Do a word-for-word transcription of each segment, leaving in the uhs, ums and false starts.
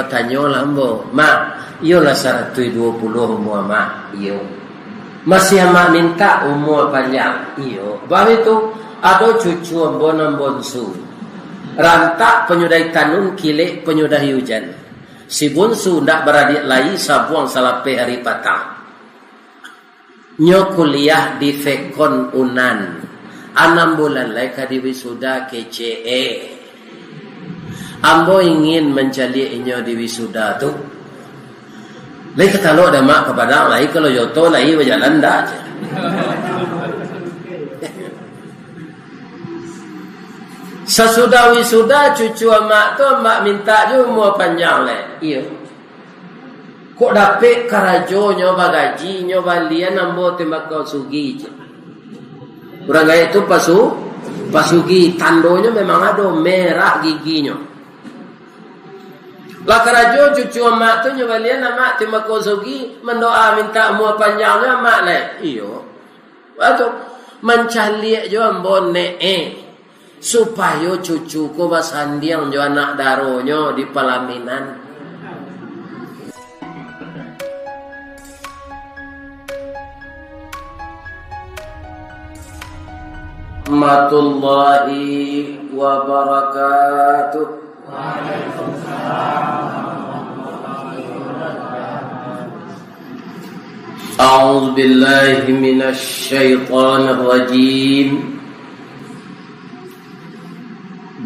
Tanyolah ambo, "Mak, iyolah saratuih duo puluah umua Mak?" "Iyo." "Masih Amak mintak umua panjang?" "Iyo." Bah itu, ado cucu ambo nan bonsu. Rantak panyudahi tanun, kilek panyudahi ujan. Si bonsu ndak baradiak lai, sabuang salapeh ari patang. Nyo kuliah di Fekon Unan. Anam bulan lai ka diwisuda, kecek e. Ambo ingin mancaliak inyo di wisuda tu. Lai ka talok dah, Mak, ka Padang lai, kalau jo oto lai bajalan dah. Sasudah wisuda, cucu amak tu, amak mintak jo umua panjang lai. Iyo. Kok dapek karajo nyo bagaji, nyo balian ambo tembakau sugi, cek. Urang gaek tu pasu-, pasugi, tandonyo memang ado, merah giginyo. Lah karajo cucu amak tu nyo balian amak tembakau sugi, mandoa mintak umua panjangnyo amak lai. Iyo. Batu, mancaliak jo ambo nek, eh. Supayo cucu ko basandiang jo anak daronyo di palaminan. Warahmatullahi wabarakatuh. أعوذ بالله من الشيطان الرجيم.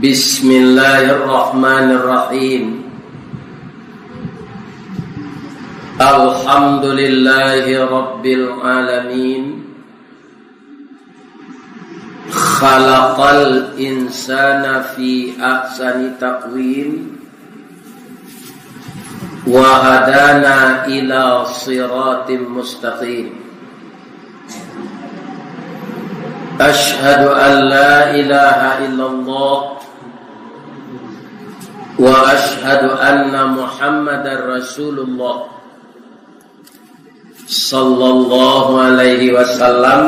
بسم الله الرحمن الرحيم. الحمد لله رب العالمين. خلق الإنسان في أحسن تقويم. وهدانا إلى صراط مستقيم. أشهد أن لا إله إلا الله وأشهد أن محمدا رسول الله. صلى الله عليه وسلم،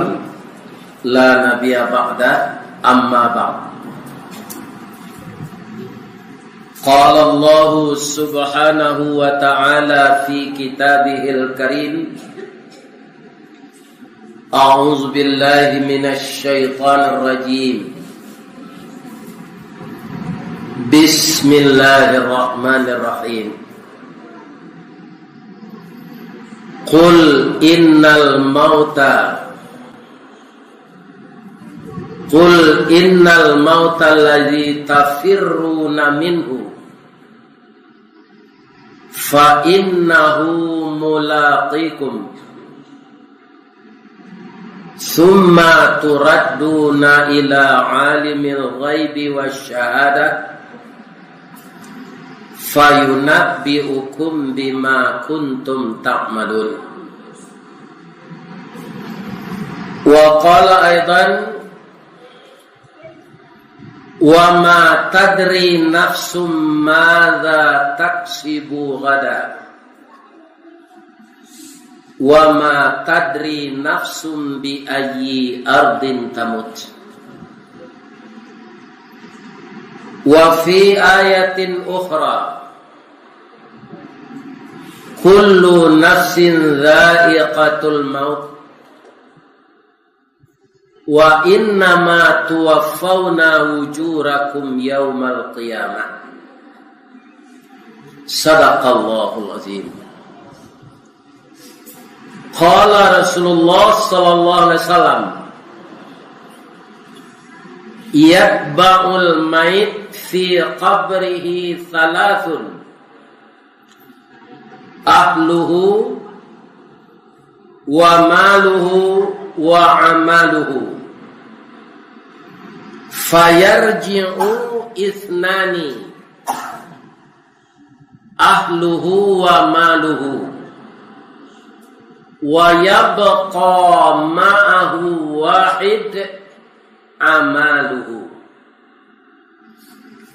لا نبي بعده، أما بعد. قال الله سبحانه وتعالى في كتابه الكريم، أعوذ بالله من الشيطان الرجيم. بسم الله الرحمن الرحيم. قل إن الموت، قل إن الموت الذي تفرون منه فإنه ملاقيكم، ثم تردون إلى عالم الغيب والشهادة فينبئكم بما كنتم تعملون. وقال أيضا: وما تدري نفس ماذا تكسب غدا، وما تدري نفس بأي أرض تموت. وفي آية أخرى: كل نفس ذائقة الموت، وإنما توفون أجوركم يوم القيامة. صدق الله العظيم. قال رسول الله صلى الله عليه وسلم: يتبع الميت في قبره ثلاث: أهله وماله وعمله، فيرجع اثنان: أهله وماله، ويبقى معه واحد: عمله.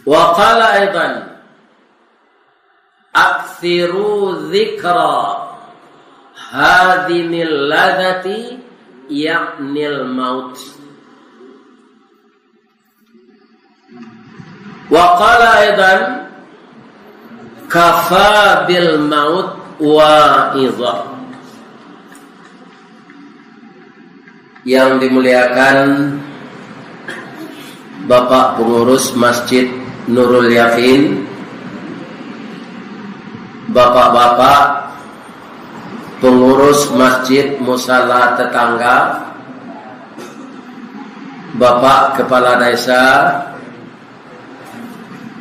وقال أيضا: أكثروا ذكر هاذم اللذة، يعني الموت. وقال أيضا: Kafa bil maut wa'izah. Yang dimuliakan Bapak Pengurus Masjid Nurul Yakin, Bapak-bapak Pengurus Masjid Musala Tetangga, Bapak Kepala Desa,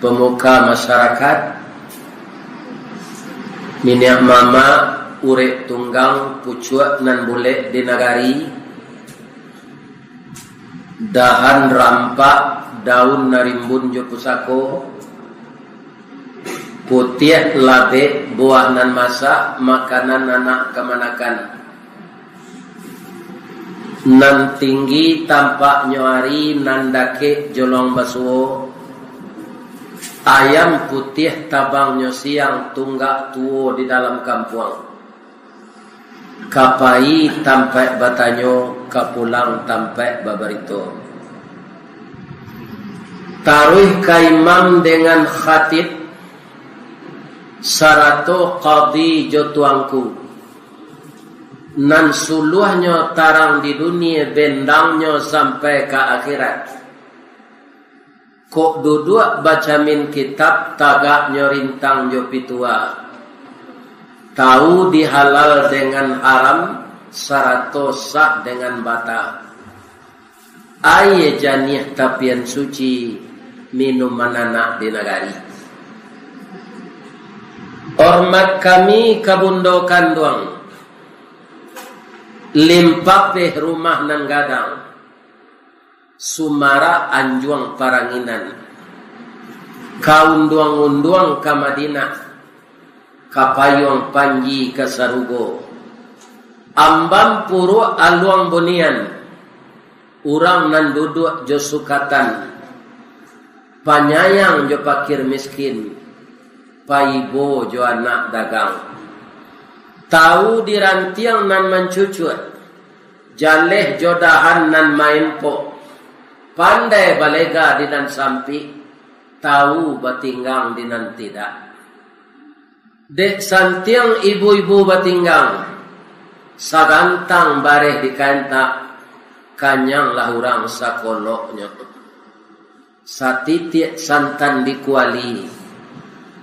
pemuka masyarakat, niniak mamak, urek tunggang, pucuak nan bulek di nagari, dahan rampak, daun nan rimbun jo pusako, putiak labek, buah nan masak, makanan anak kamanakan. Nan tinggi tampaknyo ari, nan dakek jolong basuo. Ayam putiah tabangnyo siang, tunggak tuo di dalam kampuang. Ka pai tampaik batanyo, ka pulang tampaik babarito. Taruih ka imam dengan khatib, sarato kadi jo tuangku. Nan suluahnyo tarang di dunie, bendangnyo sampai ka akhirat. Kok duduak bacamin kitab, tagaknyo rintang jo pitua. Tahu di halal dengan haram, sarato sah dengan bata. Aia janiah tapian suci, minuman anak di nagari. Hormat kami ka bundo kanduang, limpapeh rumah nan gadang, sumarak anjuang paranginan, ka unduang-unduang ka Madinah, ka payuang panji ka sarugo, ambam puruak aluang bunian, urang nan duduak jo sukatan, panyayang jo pakir miskin, paibo jo anak dagang. Tahu di rantiang nan mancucuak, jaleh jo dahan nan maempok, pandai balega di nan sampik, tahu batinggang di nan tidak. Dek santiang ibu-ibu batinggang, sagantang bareh di kain tak, kanyanglah urang sakoloknyo. Satitiak santan di kuali,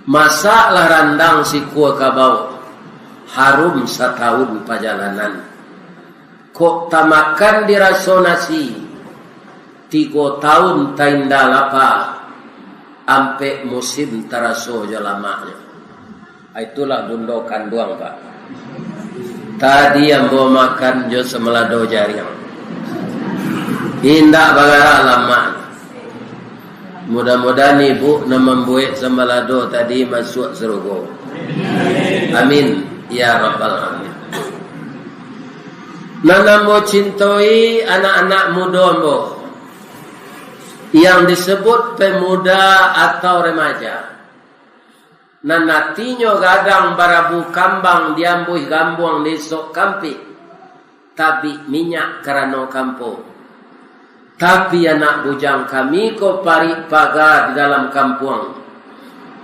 masaklah randang sikua kabau, harum satahun pajalanan. Kok tamakan diraso nasi, tigo taun tainda lapa, ampek musim taraso jo lamaknyo. Itulah bundo kanduang, Pak. Tadi ambo makan jo samalado jariang. Indak bagarak lamak. Mudah-mudahan ibu nan mambuek samalado tadi masuak sarugo. Amin, ya rabbal alamin. Nan ambo cintoi, anak-anak mudo ambo, yang disebut pemuda atau remaja, nan atinyo gadang barabu kambang di ambuih gambuang di Isok Kampik, tabik minyak karano kampo. Tapi anak bujang kami ko parik paga di dalam kampuang,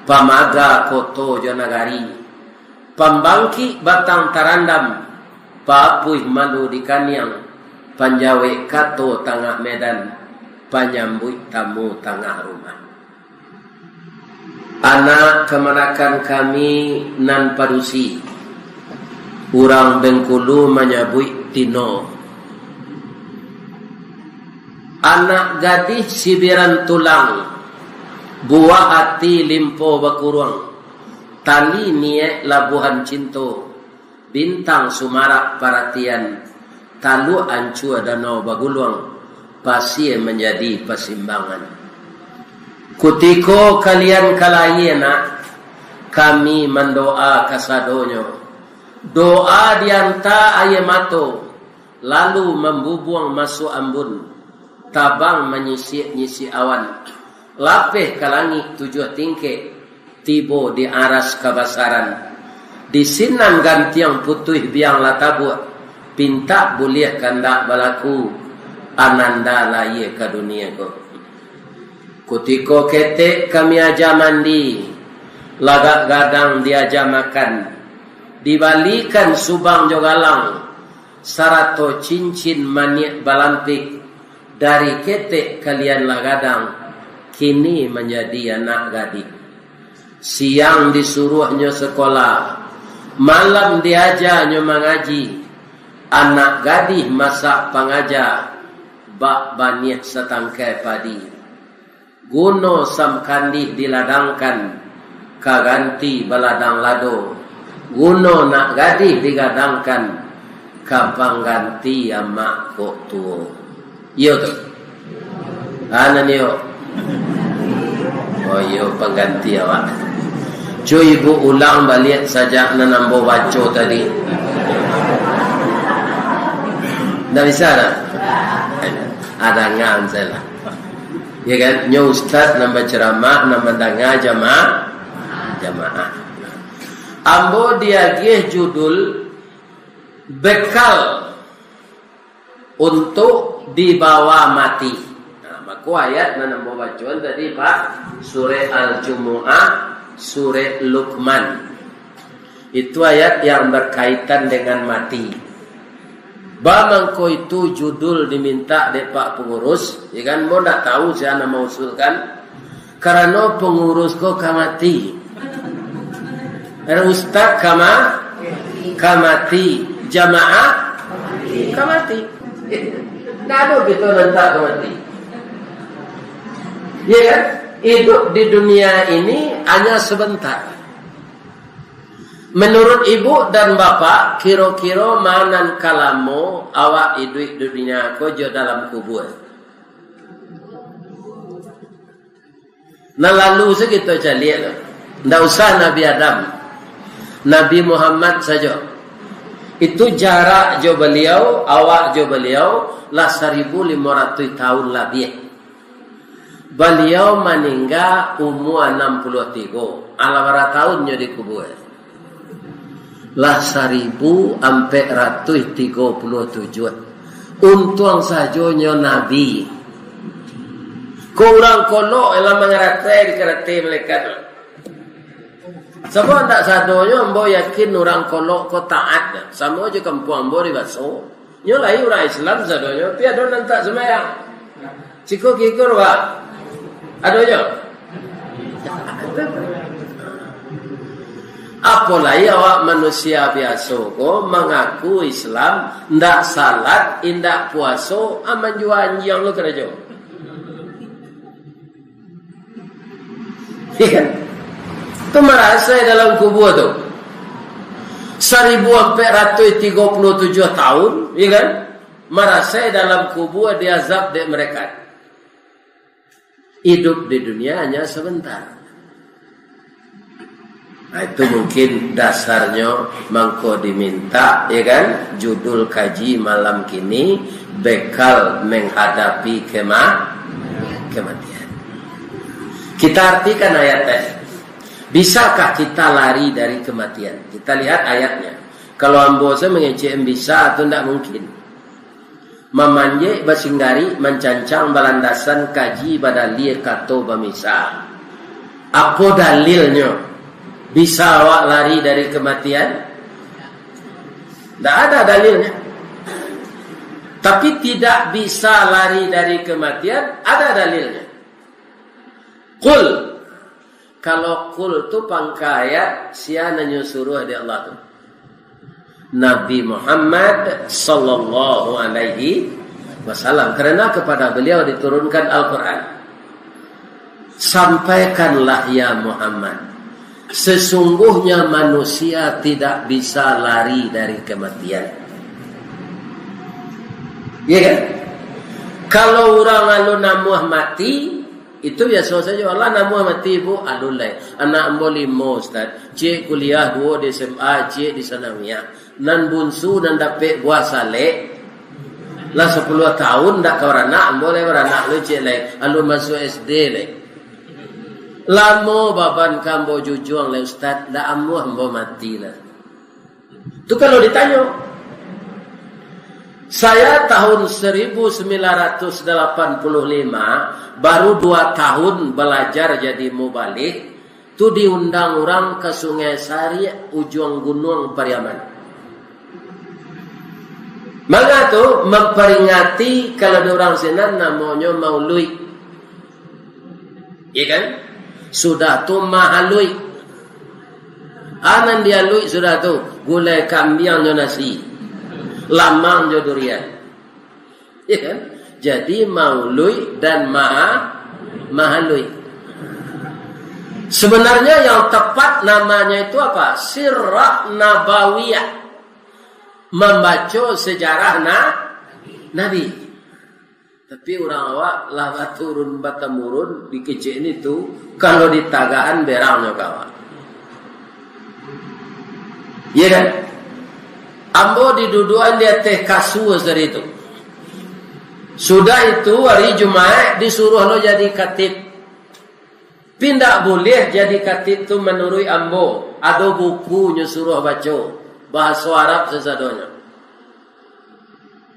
pamaga koto jo nagari, pambangkik batang tarandam, paapuih malu di kaniang, panjawek kato tangah medan, panyambuik tamu tangah rumah. Anak kamanakan kami nan padusi, urang Bengkulu manyabuik tino. Anak gadih sibiran tulang, buah ati limpo bakuruang, tali niaik labuahan cinto, bintang sumarak paratian, taluk ancua danau baguluang, pasie manjadi pasimbangan. Kutiko kalian ka lahia nak, kami mandoa kasadonyo. Doa dianta aia mato, lalu mambubuang masuak ambun, tabang manyisik-nyisik awan, lapeh ka langik tujuah tingkek, tibo di aras kabasaran. Di sinan gantiang putuih biang lah tabuak, pintak buliah kandak balaku, ananda lahia ka dunia ko. Kutiko ketek kami aja mandi, Lagak gadang diaja makan, dibalikan subang jo galang, sarato cincin maniak balampik, dari ketek kalian lah gadang, kini manjadi anak gadih. Siang disuruahnyo sekolah, malam diajanyo mangaji, anak gadih masak pangaja, bak baniah satangkai padi. Guno samkandih diladangkan, ka ganti baladang lado. Guno nak gadih digadangkan, ka pangganti amak kok tuo. Iyo tu? Ana nio. Oh iyo, pangganti awak. Cuy, ibu ulang baliak sajak nan ambo baco tadi. Ndak bisa dah? Ada ngan salah. Ya kan? Nyo ustaz nan baceramah, nan mandanga jamaah, jamaah. Ambo diagiah judul bekal untuk dibawa mati. Nah, mako ayat nan ambo bacoan tadi, Pak, surah Al-Jumu'ah, surah Luqman. Itu ayat yang berkaitan dengan mati. Ba mangko itu judul dimintak dek Pak Pengurus, ya kan, ambo ndak tahu sia nan mausulkan, karano pengurus ko ka mati. Karano ustaz ka ma-, ka mati, jamaah ka mati. Ndak ado kito nan tak ka mati. Ya kan? Hidup di dunia ini hanya sebentar. Menurut ibu dan bapak, kiro-kiro ma nan ka lamo awak iduik di dunia ko jo dalam kubua? Nan lalu se kito caliak tu. Ndak usah Nabi Adam. Nabi Muhammad sajo. Itu jarak jo baliau, awak jo baliau, lah saribu limo ratuih tahun labiah. Baliau maningga umua anam puluah tigo. Alah bara taun nyo dikubua? Lah saribu ampek ratuih tigo puluah tujuah. Untuang sajo nyo nabi. Ko urang kolok lah mangaratai dikaratai malaikat. Sabab ndak sadonyo ambo yakin urang kolok ko taat. Samo jo kampuang ambo di Baso. Nyo lai urang Islam sadonyo, tapi ado nan tak sumbayang. Siko gigur, Pak. Ado nyo? Apo lai awak manusia biaso ko mangaku Islam, ndak salat, indak puaso, ah, manjua anjiang lo karajo. Iya kan? Tu marasai dalam kubua tu. Saribu ampek ratuih tigo puluah tujuah tahun, iya kan? Marasai dalam kubua diazab dek mereka. Hidup di dunia hanya sebentar. Nah, itu mungkin dasarnyo mangko diminta, ya kan, judul kaji malam kini, bekal menghadapi kema-, kematian. Kita artikan ayat tadi. Bisakah kita lari dari kematian? Kita lihat ayatnya. Kalau ambo se mangecek bisa, tu ndak mungkin. Mamanjek basinggari, mancancang balandasan, kaji badalia kato bamisa. Apo dalilnyo? Bisa awak lari dari kematian? Ndak ada dalilnya. Tapi tidak bisa lari dari kematian, ada dalilnya. Qul. Kalau qul tu pangka ayat, sia nan nyo suruah dek Allah tu? Nabi Muhammad sallallahu alaihi wasallam. Karena kepada beliau diturunkan Al-Quran. Sampaikanlah, ya Muhammad, sesungguhnya manusia tidak bisa lari dari kematian. Ya kan? Kalau urang alun namuah mati, itu biaso sajo. Alah, namuah mati, Bu, alun lai. Anak ambo limo, Ustaz. Ciek kuliah, duo di S M A, ciek di sanawiyah. Nan bunsu nan dapek buah salek, lah sapuluah tahun ndak ka baranak, ambo lai baranak lu ciek lai. Alun masuak S D lai. Lamo baban ka ambo jujuang lai, Ustaz. Ndak amuah ambo mati lah. Tu kalau ditanyo. Saya tahun seribu sembilan ratus delapan puluh lima, baru dua tahun balajar jadi mubalig, Tu diundang urang ka Sungai Sariak, ujuang Gunuang Pariaman. Manga tu mamperingati, kalau di urang sinan namonyo mauluik. Iya kan? Sudah tu mahaluik. A nan dialuik sudah tu, gulai kambiang jo nasi, lamang jo durian. Iya kan? Jadi mauluik dan maha-, mahaluik. Sebenarnya yang tepat namanya itu apa? Sirah Nabawiyah. Mambaco sejarah na-, Nabi. Tapi urang awak lah baturun batamurun di kecek ni tu, kalau ditagahan berangnyo ka awak. Iya kan? Ambo didudukan di ateh kasua sari tu. Sudah itu, hari Jumaik disuruah lo jadi katib. Tapi ndak buliah jadi katib tu manuruik ambo. Ado buku nyo suruah baco, bahaso Arab sasadonyo.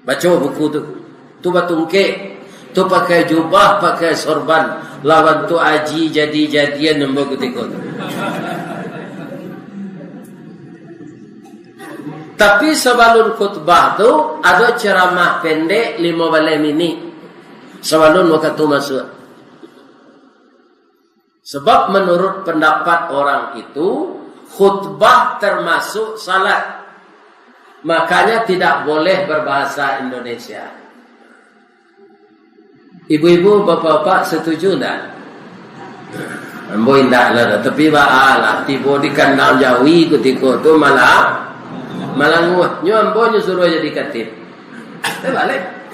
Baco buku tu. Tu batungkek, tu pakai jubah, pakai sorban. Lawan tu aji jadi-jadian ambo kutiko tu. Tapi sabalun khutbah tu, ado ceramah pendek limo baleh minik. Sabalun wakatu masuak. Sebab menurut pendapat orang itu, khutbah termasuk salat. Makanya tidak boleh berbahasa Indonesia. Ibu-ibu, bapak-bapak setuju ndak? Ambo indak lah, tapi baa lah, tibo di kandang jawi kutiko tu malah malanguah. Nyo ambo nyo suruah jadi katib. Eh, balik.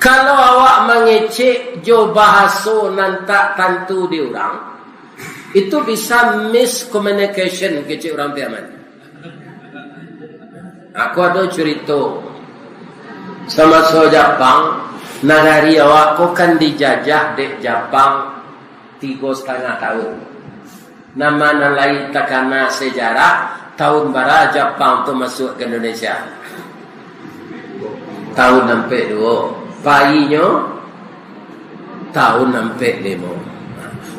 Kalau awak mangecek jo bahaso nan tak tantu di urang, itu bisa miscommunication kecek urang Piaman. Aku ado curito. Samaso Japang, nagari awak ko kan dijajah dek Japang tigo satangah tahun. Nama nan lai takana sejarah, tahun bara Japang tu masuak ka Indonesia? Tahun ampek duo. Painyo tahun ampek limo.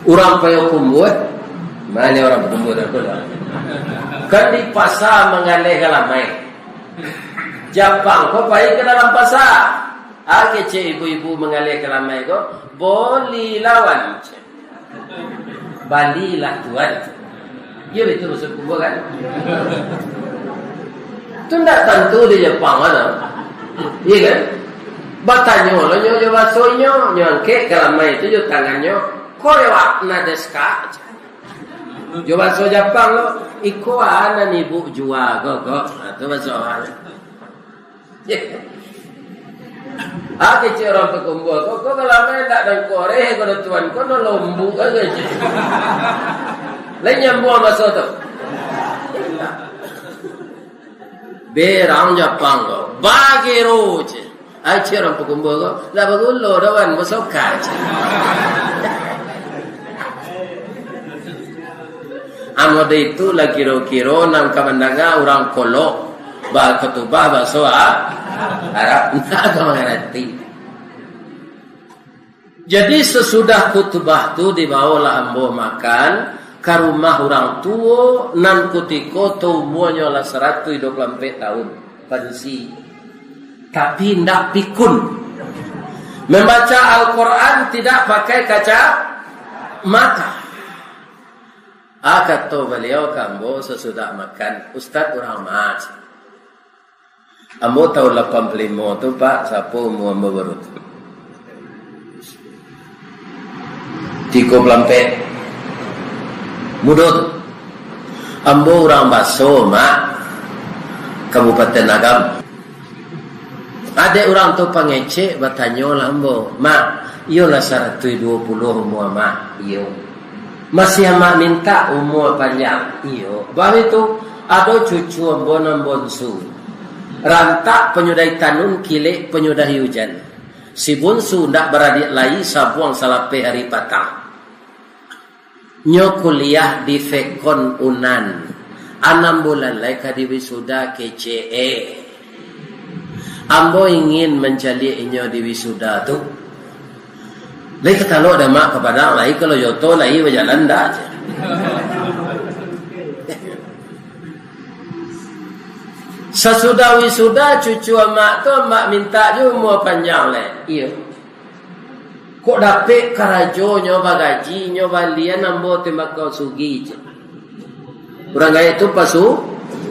Urang Payokumbuah, ma lai urang Payokumbuah dah pulang. Kan di pasa manggaleh kalamai. Japang ko pai ka dalam pasa. Ah, kecek ibu-ibu manggaleh kalamai ko, "Boli lawan." Balilah tuan. Iyo, itu maksud Payokumbuah kan? Tu ndak tantu di Japang mano. Iyo kan? Batanyo lo nyo jo baso inyo, nyo angkek kalamai tu jo tangannyo, "Korewak na desu ka?" Jo baso Japang lo, "Iko a nan ibu jua ko, ko?" Nah, tu baso awaknyo. Ah, kecek urang Payokumbuah ko, ko kalamai ndak dangkoreh ko do tuan, ko no lombok aja kecek. Lai nyambuang baso tu. Berang Japang ko, bagero, cek. Ai, cek urang Payokumbuah ko, ndak bagulo doh wan, basoka, cek. Amun itu lah kiro-kiro nan ka mandanga urang kolok bakotubah baso A-, Arab, ndak ka mangarati. Jadi, sasudah khutbah tu dibawolah ambo makan ka rumah urang tuo nan kutiko tu umuanyo lah saratuih duo puluah ampek tahun, padusi. Tapi indak pikun. Mambaca Al-Quran tidak pakai kacamata. Ah, kato baliau ka ambo sasudah makan, "Ustaz, urang ma?" Ambo tahun lapan puluah limo tu, Pak, sapo umua ambo baru tu? Tigo puluah ampek. Mudo tu. Ambo urang Baso, Mak. Kabupaten Agam. Adek urang tu pangecek, batanyolah ambo, "Mak, iyolah saratuih duo puluah umua Mak?" "Iyo." "Masih Amak mintak umua panjang?" "Iyo." Baitu, ado cucu ambo nan bonsu. Rantak panyudah ditanun, kilek panyudah diujan. Si bonsu ndak baradiak lai, sabuang salapeh ari patang. Nyo kuliah di Fekon Unan. Anam bulan lai ka diwisuda, kecek e. Ambo ingin mancaliak inyo diwisuda tu. Lai ka talok dek amak ka Padang, lai kalau jo oto, lai bajalan dah. Sasudah wisuda cucu amak tu, amak mintak juo umua panjang lai. Iyo. Kok dapek karajonyo, bagajinyo, balian ambo tembakau sugih, cek. Urang gaek tu pasu-,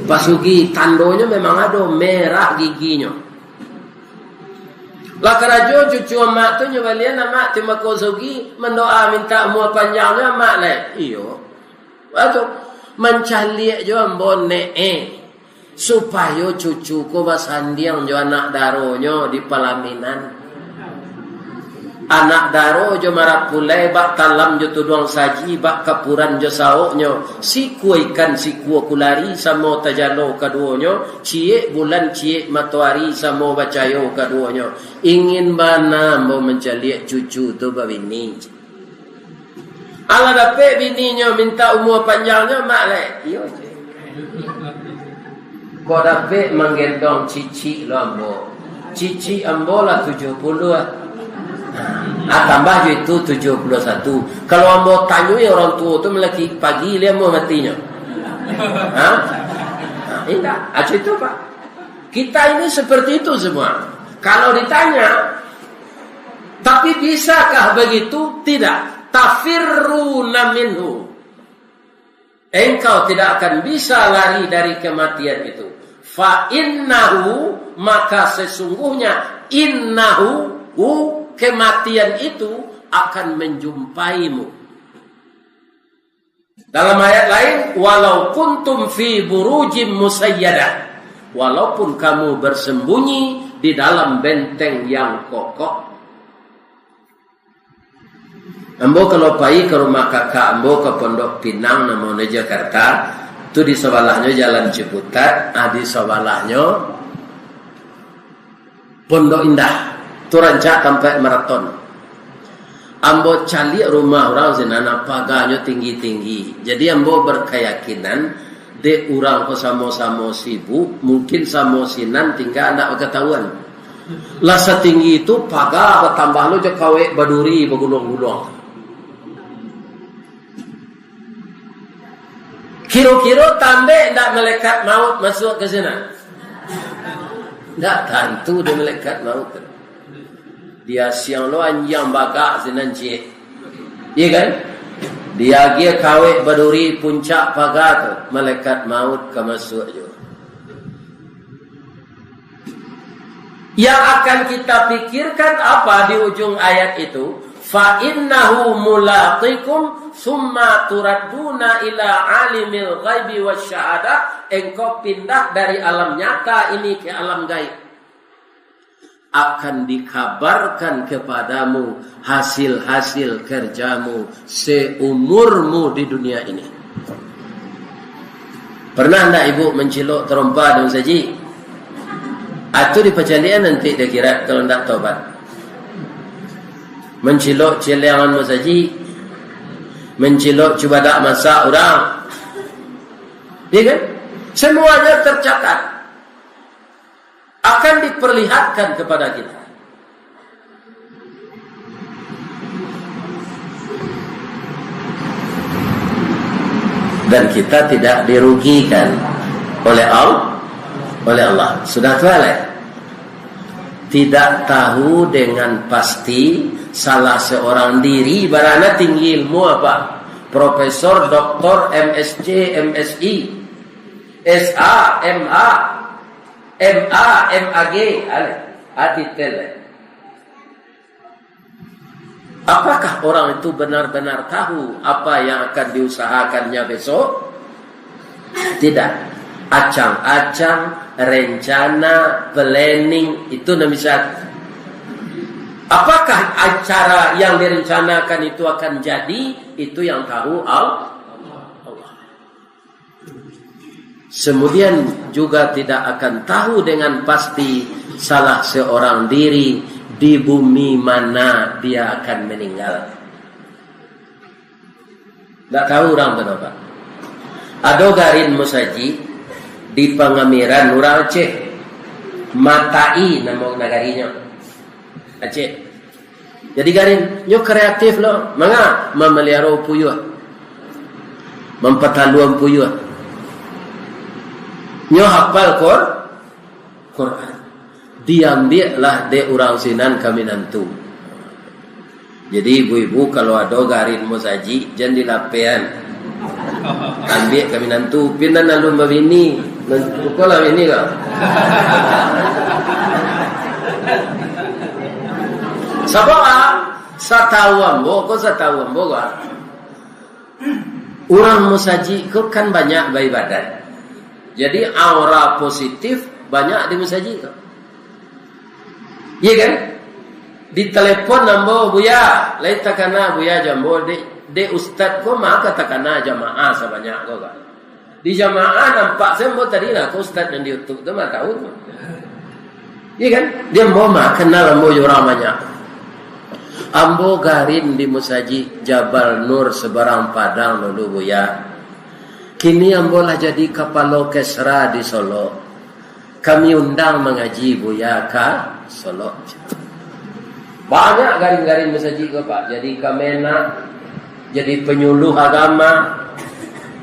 pasugih, tandonyo memang ado, merah giginyo. Lah karajo cucu amak tu nyo balian amak tembakau sugih, mandoa mintak umua panjangnyo amak lai. Iyo. Baitu, mancaliak jo ambo nek, eh, supayo cucu ko basandiang jo anak daronyo di palaminan. Anak daro jo marapulai, bak talam jo tuduang saji, bak kapuran jo saoknyo, sikua ikan sikua kulari, samo tajalo kaduonyo, ciek bulan ciek matoari, samo bacayo kaduonyo. Ingin bana ambo mancaliak cucu tu babini. Alah dapek bininyo mintak umua panjangnyo, mak lai. Iyo, cek. Kok dapek manggendong cicik lo ambo. Cicik ambo lah tujuah puluah, ah. Ah, tambah jo itu tujuah puluah satu. Kalau ambo tanyoi urang tuo tu malaki pagi lai ambo matinyo. Ha? Ah, indak. Aco itu, Pak. Kita ini seperti itu semua. Kalau ditanya, tapi bisakah begitu? Tidak. Tafirruna minhu. Engkau tidak akan bisa lari dari kematian itu. Fa innahu, maka sesungguhnya, innahu, hu, kematian itu akan menjumpaimu. Dalam ayat lain, "Walau kuntum fi burujim musayyadah," walaupun kamu bersembunyi di dalam benteng yang kokoh. Ambo kalau pai ka rumah kakak ambo ka Pondok Pinang, namonyo Jakarta, tu di sabalahnyo Jalan Ciputat, ah, di sabalahnyo Pondok Indah, tu rancak tampek maraton. Ambo caliak rumah urang sinan, paganyo tinggi-tinggi. Jadi, ambo berkeyakinan, dek urang ko samo-samo sibuk, mungkin samo sinan tingga ndak bakatahuan. Lah satinggi itu, paga batambah lo jo kawek baduri baguluang-guluang. Kiro-kiro tambek ndak malaikat maut masuak ka sinan? Ndak tantu dek malaikat maut. Diasiang lo anjiang bagak sinan ciek. Iya kan? Diagiah kawek baduri puncak paga tu, malaikat maut ka masuak juo. Yang akan kita pikirkan apa di ujung ayat itu? "Fa innahu mulaqikum, tsumma turadduna ila alimil ghaibi wasyahadah." Engkau pindah dari alam nyata ini ke alam gaib. Akan dikabarkan kepadamu hasil-hasil kerjamu seumurmu di dunia ini. Pernah ndak ibu mancilok tarompa di masajik? Atau dipacaliak nanti di akhirat kalau ndak taubat. Mancilok ciliangan masajik, mancilok cubadak masak urang. Iya kan? Semuanya tercatat. Akan diperlihatkan kepada kita. Dan kita tidak dirugikan oleh Al-, oleh Allah. Sudah tu, Alek? Tidak tahu dengan pasti salah seorang diri, barana tinggi ilmu apa? Profesor, doktor, M S C, M S I, S A, M A, M A, M A G, Alek? Ah, titel, Alek. Apakah orang itu benar-benar tahu apa yang akan diusahakannya besok? Tidak. Acang-acang, rencana, planning, itu nan bisa. Apakah acara yang direncanakan itu akan jadi? Itu yang tahu Al-, Allah. Kemudian juga tidak akan tahu dengan pasti salah seorang diri di bumi mana dia akan meninggal. Ndak tahu urang tu, Pak. Ado garin musajik di Pangamiran, urang Aceh. Matai namo nagarinyo. Aceh. Jadi garin, nyo kreatif lo. Manga? Mamaliaro puyuah. Mampataluan puyuah. Nyo hapal Qur-, Quran. Diambiaklah dek urang sinan ka minantu. Jadi ibu-ibu, kalau ado garin musajik, jan dilapehan. Ambiak ka minantu, pin nan alun babini. Nan-, bukanlah bini kau. Sabab, ah, satau ambo ko, satau ambo ko, ah, urang musajik ko kan banyak baibadat. Jadi aura positif banyak di musajik ko. Iya kan? Ditelepon ambo, "Buya, lai takana Buya jo ambo, dek, dek ustad ko mah ka takana jamaah sabanyak ko kan." Di jamaah nampak se ambo tadi lah, ko ustad nan di YouTube tu mah tahu tu. Iya kan? Di ambo mah kenal ambo jo urang banyak. Ambo garin di musajik Jabal Nur Seberang Padang dulu, Buya. Kini ambo lah jadi kapalo kesra di Solok. Kami undang mangaji Buya ka Solok. Banyak garin-garin musajik ko, Pak. Jadi kamenag, jadi penyuluh agama.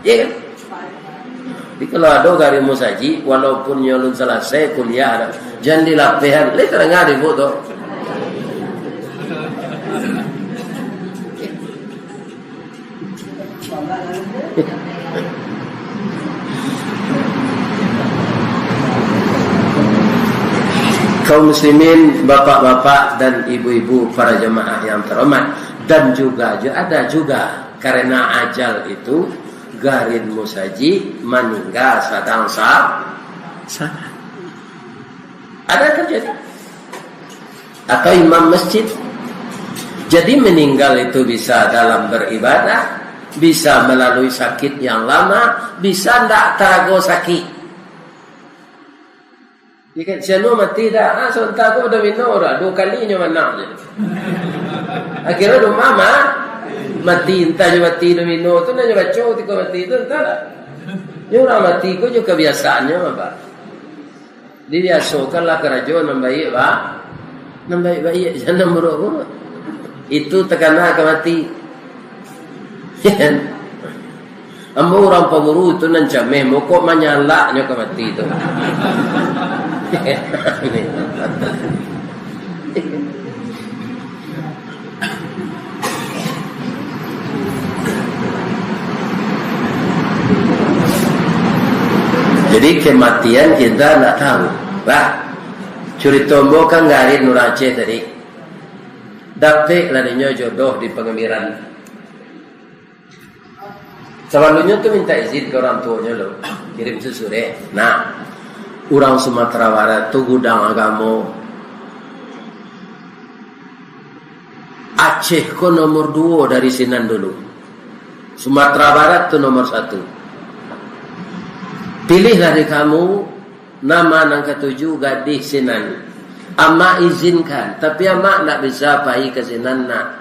Iya kan? Jadi kalau ado garin musajik, walaupun nyo alun salasai kuliah, jan dilapehan. Lai tadanga di buku tu. Kaum muslimin, bapak-bapak dan ibu-ibu, para jemaah yang terhormat, dan juga, ada juga, karena ajal itu, garin musajik maningga sadang sa-, salat. Ada terjadi. Atau imam masjid. Jadi meninggal itu bisa dalam beribadah, bisa melalui sakit yang lama, bisa ndak tarago sakit. Iya kan, si anu mati dah, ah, sontak ko domino dah, duo kali nyo manang je. Akhirnyo rumah mah mati, entah nyo mati domino tu, nyo baco tiko mati tu, entahlah. Nyo urang mati ko jo kebiasaannyo, Pak. Dibiasokanlah karajo nan baiak, ba-, nan baiak-baiak, jan nan buruak-buruak. Itu takana ka mati. Ambo urang panguru tu nan cameh, mokok manyalaknyo ka mati tu. Jadi kematian kita ndak tahu. Lah, curito ambo kan garin urang Aceh tadi. Dapeklah dinyo jodoh di Pangambiran. Sabalumnyo tu minta izin ka urang tuonyo lo, kirim susurek. Nah, urang Sumatera Barat tu gudang agamo. Aceh ko nomor duo dari sinan dulu. Sumatera Barat tu nomor satu. Pilihlah dari kamu nama nan katuju, gadih sinan. Amak izinkan, tapi amak ndak bisa pai ka sinan nak.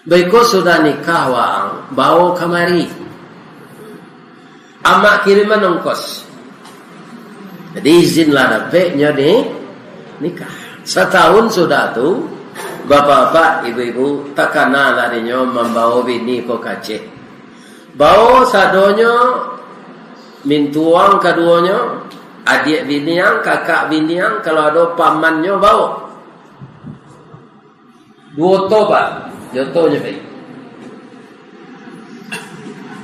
Baiko sudah nikah waang, bao kamari. Amak kiriman ongkos. Jadi izinlah dapek nyo di nikah. Satahun sudah tu, bapak-bapak, ibu-ibu, takanalah dinyo mambao bini ko ka Aceh. Bao sadonyo, mintuo ang kaduonyo, adiak bini ang, kakak bini ang, kalau ado pamannyo bao. Duo oto, Pak. Duo oto nyo pai.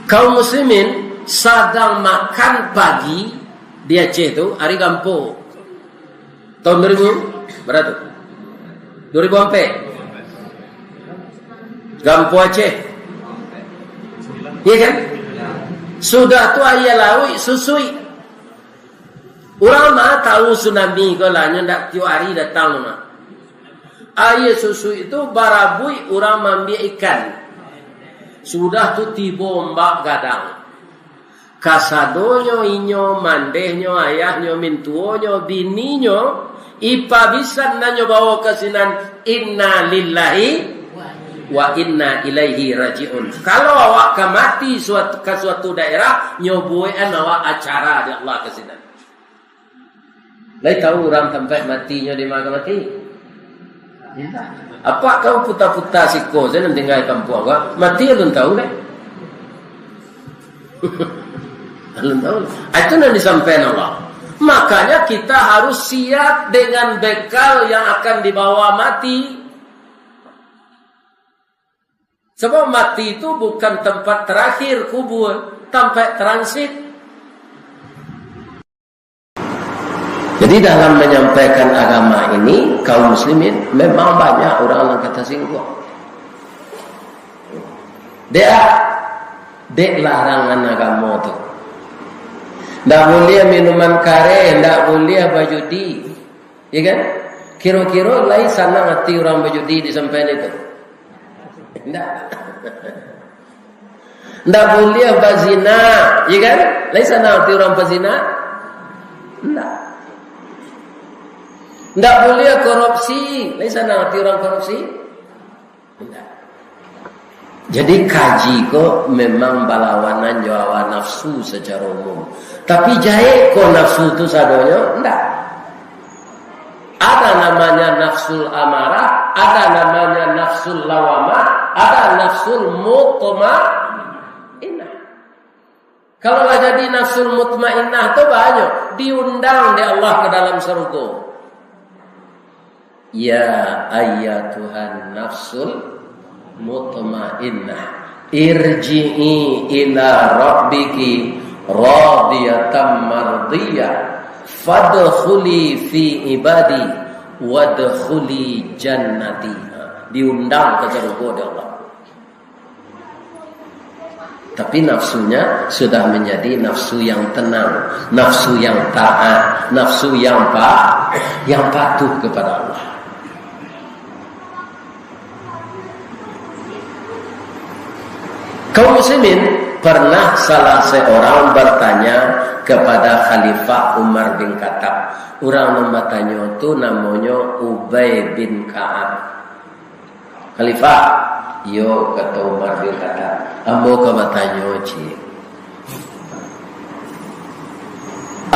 Kaum muslimin sadang makan pagi di Aceh tu, ari gampo. Tahun dua ribu, bara tu? Dua ribu ampek. Gampo Aceh. Iya kan? Sudah tu aia lauik susuik. Urang mah tahu tsunami ko lah, nyo ndak tiok ari datang tu mah. Aia susuik tu barabuik urang maambiak ikan. Sudah tu tibo ombak gadang. Kasadonyo inyo, mandehnyo, ayahnyo, mintuonyo, bininyo, ipa bisan nan nyo bao ka sinan, inna lillahi wa inna ilaihi raji'un. Kalau awak ka mati suatu, ka suatu daerah, nyo buekan awak acara di Allah ka sinan. Lai tahu urang tampek matinyo di ma ka mati? Indak. Apak kau puta-puta siko sajo nan tingga di kampuang ko, mati alun tahu deh. Alun tahu. Ah, itu nan disampaikan Allah. Makanya kita harus siap dengan bekal yang akan dibawa mati. Sebab mati itu bukan tempat terakhir kubur, tempat transit. Jadi dalam menyampaikan agama ini, kaum muslimin, memang banyak urang nan ka tasingguang. Dek, dek larangan agamo tu. Ndak buliah minuman kareh, ndak buliah bajudi. Ya kan? Kiro-kiro lai sanang ati urang bajudi disampaian itu? Ndak. Ndak buliah bazina, ya kan? Lai sanang ati urang bazina? Ndak. Ndak buliah korupsi, lai sanang ati urang korupsi? Ndak. Jadi kaji ko memang balawanan jo hawa nafsu secara umum. Tapi jahek ko nafsu tu sadonyo? Ndak. Ada namanya nafsul amarah, ada namanya nafsul lawamah, ada nafsul mutmainnah. Kalau lah jadi nafsul mutmainnah tu banyak, diundang dek Allah ka dalam sarugo. Ya ayyatuhan nafsul mutmainnah, irji'i ila rabbiki radiyatan mardiyah, fadkhuli fi ibadi, wadkhuli jannati. Diundang ka sarugo dek Allah. Tapi nafsunya sudah menjadi nafsu yang tenang, nafsu yang taat, nafsu yang pa-, yang patuh kepada Allah. Kaum muslimin, pernah salah seorang bertanya kepada Khalifah Umar bin Khattab. Urang nan batanyo tu namonyo Ubay bin Ka'ab. "Khalifah," "Iyo," kato Umar bin Khattab, "ambo ka batanyo ciek.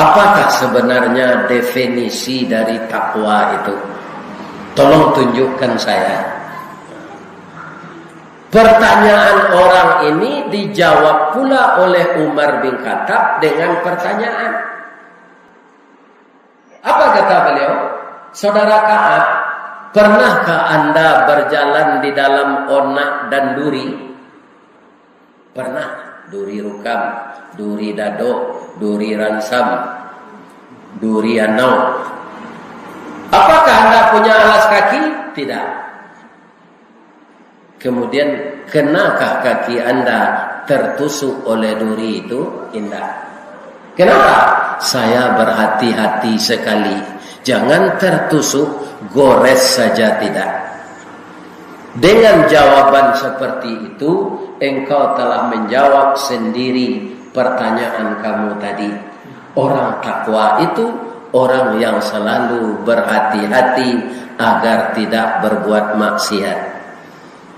Apakah sebenarnya definisi dari takwa itu? Tolong tunjukkan saya." Pertanyaan orang ini dijawab pula oleh Umar bin Khattab dengan pertanyaan. Apa kata beliau? "Saudara Ka'ab, pernahkah anda berjalan di dalam onak dan duri?" "Pernah, duri rukam, duri dadok, duri ransam, duri anau." "Apakah anda punya alas kaki?" "Tidak." "Kemudian, kenakah kaki anda tertusuk oleh duri itu?" "Indak." "Kenapa?" "Saya berhati-hati sekali. Jangan tertusuk, gores saja tidak." Dengan jawaban seperti itu, engkau telah menjawab sendiri pertanyaan kamu tadi. Orang takwa itu orang yang selalu berhati-hati agar tidak berbuat maksiat.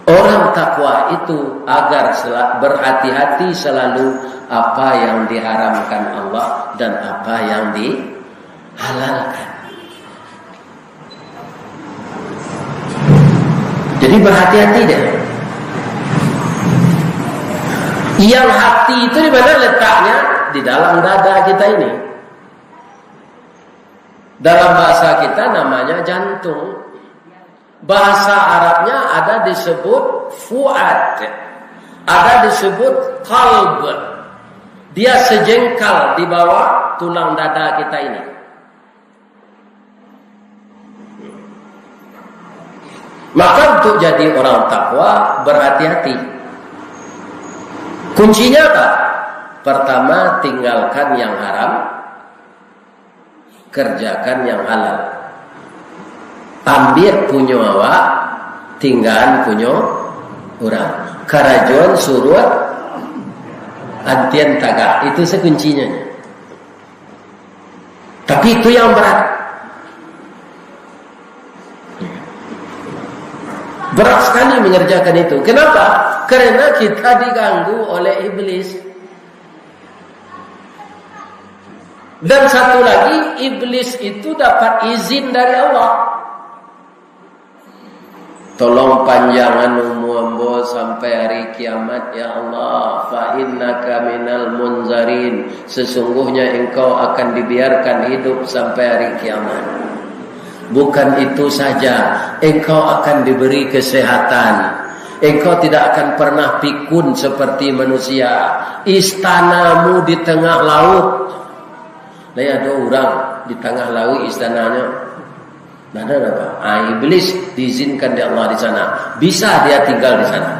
Orang takwa itu agar sela-, berhati-hati selalu apa yang diharamkan Allah dan apa yang dihalalkan. Jadi, berhati-hati deh. Yang hati itu di mana letaknya? Di dalam dada kita ini. Dalam bahasa kita namanya jantung. Bahasa Arabnya ada disebut fuad, ada disebut qalb. Dia sejengkal di bawah tulang dada kita ini. Maka, untuk jadi orang takwa, berhati-hati. Kuncinya apa? Pertama, tinggalkan yang haram, kerjakan yang halal. Ambiak punyo awak, tinggaan punyo urang. Karajoan suruah, antian tagah. Itu sakuncinya. Tapi itu yang berat. Berat sekali mengerjakan itu. Kenapa? Karena kita diganggu oleh iblis. Dan satu lagi, iblis itu dapat izin dari Allah. Tolong panjangan umua ambo sampai hari kiamat, ya Allah. Fa innaka minal munzarin. Sesungguhnya engkau akan dibiarkan hidup sampai hari kiamat. Bukan itu saja, engkau akan diberi kesehatan. Engkau tidak akan pernah pikun seperti manusia. Istanamu di tengah laut. Lai ado urang di tengah laut istananyo? Ndak ado, ndak ado. Ah, iblis diizinkan dek Allah di sana. Bisa dia tinggal di sana.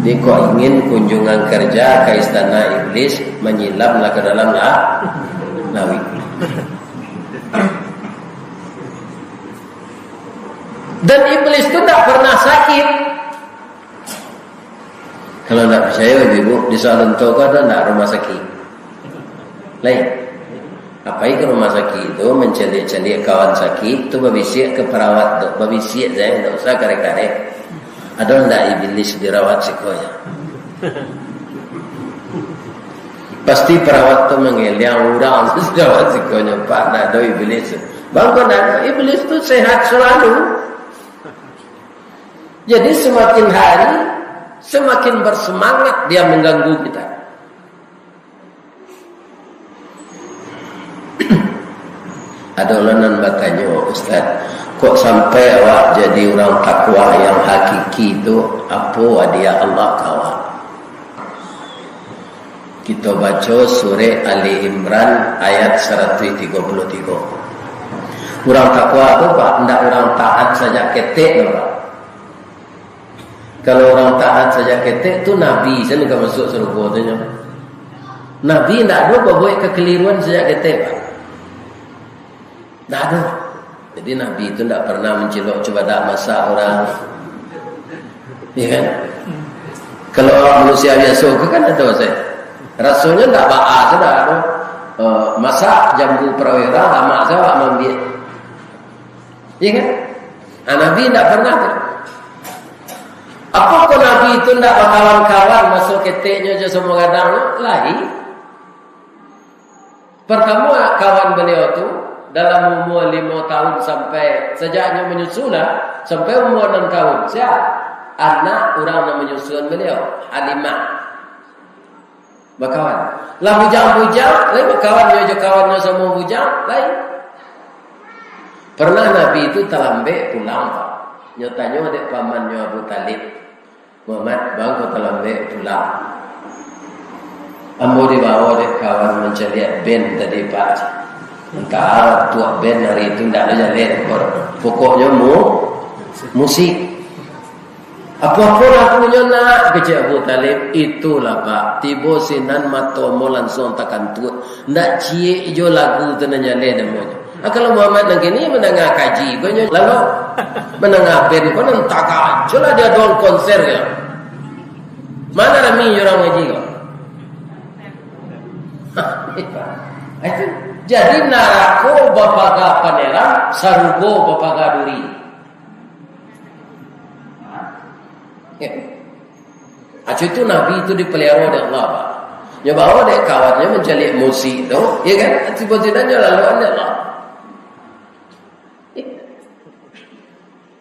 Jadi, kok ingin kunjungan kerja ke istana iblis, menyelamlah ke dalam la-, laut. Dan iblis tu ndak pernah sakit. Kalau ndak picayo, ibu-ibu, di Sawahlunto ko ado ndak rumah sakit? Lain. Apai ka rumah sakit tu, mancaliak-caliak kawan sakit tu, babisiak ka parawat tu, babisiak sajo, ndak usah kareh-kareh. Ado ndak iblis dirawat siko yo? Pasti parawat tu mangeliang, urang tu dirawat siko nyo, Pak, ndak ado iblis. Bang, kok ndak ado? Iblis tu sehat selalu. Jadi, semakin hari, semakin bersemangat dia mengganggu kita. Ado lah nan batanyo, "Ustaz, kok sampai awak jadi urang takwa yang hakiki tu, apo hadiah Allah ka awak?" Kito baco surek Ali Imran ayat saratuih tigo puluah tigo. Urang takwa tu, Pak, ndak urang taat sajak ketek, Pak. Kalau urang taat sajak ketek tu, nabi sajo ka masuak sarugo tu nyo. Nabi ndak ado babuek kakaliruan sajak ketek, Pak. Ndak ado. Jadi, nabi tu ndak pernah mancilok cubadak masak urang. Iyo kan? Kalau awak manusia biaso ko kan ado sajo. Rasonyo ndak baa sajo ado. Eh, masak jambu parawira, lamak sajo awak maambiak. Iyo kan? Ah, Nabi ndak pernah tu. Apo kok Nabi tu ndak bakawan-kawan maso keteknyo jo samo gadang tu? Lai. Partamo, kawan baliau tu dalam umua limo tahun sampai, sajak nyo manyusu lah, sampai umua anam tahun. Sia? Anak urang nan manyusuan baliau, Halimah. Bakawan. Lah bujang-bujang, lai bakawan nyo jo kawannyo samo bujang, lai. Pernah Nabi tu talambek pulang, Pak. Nyo tanyo dek pamannyo Abu Talib, "Muhammad, baa kok talambek pulang?" "Ambo dibawo dek kawan mancaliak ben tadi, Pak. Antah tuak ben hari tu ndak ado jaleh, pokoknyo mu-, musik." "Apo-apo lagunyo nak?" kecek Abu Talib. "Itulah, Pak, tibo sinan mato ambo lansuang takantuak. Ndak ciek jo lagu tu nan jaleh namonyo." Ah, kalau Muhammad nan kini mandanga kaji ko nyo, lalu mandanga ben ko nan tagak, jo lah dia doang konser ko. Mana rami jo urang ngaji ko? Itu. Jadi, narako bapaga paneran, sarugo bapaga duri. Acu itu Nabi itu dipelihara dek Allah, Pak. Nyo bawa dek kawannyo mancaliak musik tu, ya kan? Tiba-tiba nyo laluan dek Allah.